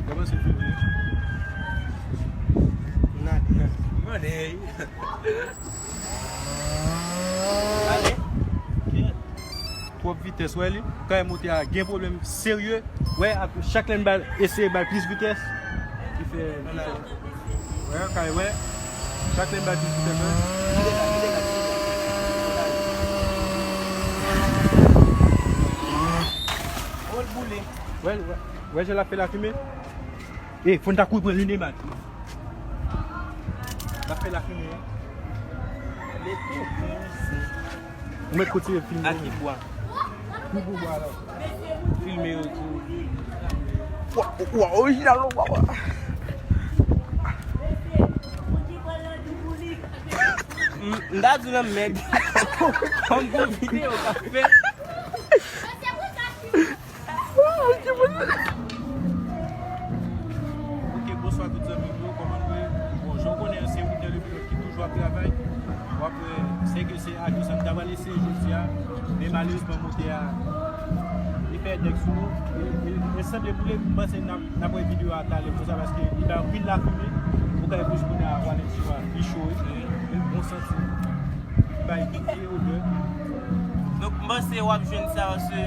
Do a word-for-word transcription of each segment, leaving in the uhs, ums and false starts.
Kòman se filme? N ale. Mande. Ale. Twòp vitès, wè li. Kay motè a gen pwoblèm serye. Wè, ak chak lè n ba l, eseye ba l plis vitès. Li fè, li fè. Wè, kay, wè. Chak lè n ba l plis vitès, wè. Kite la, kite la, kite la. Wè, wè, wè, jan l ap fè lafimen. E, fò n ta kouri pran linema. L ap fè lafimen. Ou mèt kontinye filme. Ak ki bwa? Pi gwo bwa la. Filme yo tou. Wa, wa, orijinal, wa, wa. M, m ta di w nan mèd. Kòm gon videyo k ap fèt. Ok, bonswa tout zanmi m yo, kòman nou ye? Bon, jan w konnen, se Wilner le Pilote ki toujou ap travay. W ap wè, sèke se ajan sa m ta pral eseye jodi a, men malerezman motè a, li fè dèk sou nou. E, e, e sanble pou li, m panse n ap, n ap wè videyo a talè konsa, paske li bay anpil lafimen. Ou ka wè jis kounye a, Valentino a, li cho wi. Li bon santi. Bay gite odè. Donk, m panse w ap jwenn sa, paske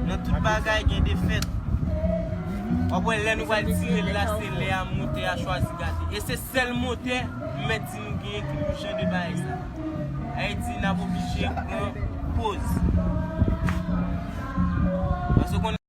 nan tout bagay gen defèt. W ap wè lè nou pral tire l la, se lè a motè a chwazi gate. E se sèl motè m mèt di nou genyen ki yon jan de bagay sa. Ayiti, n ap oblije pran poz. Paske w konnen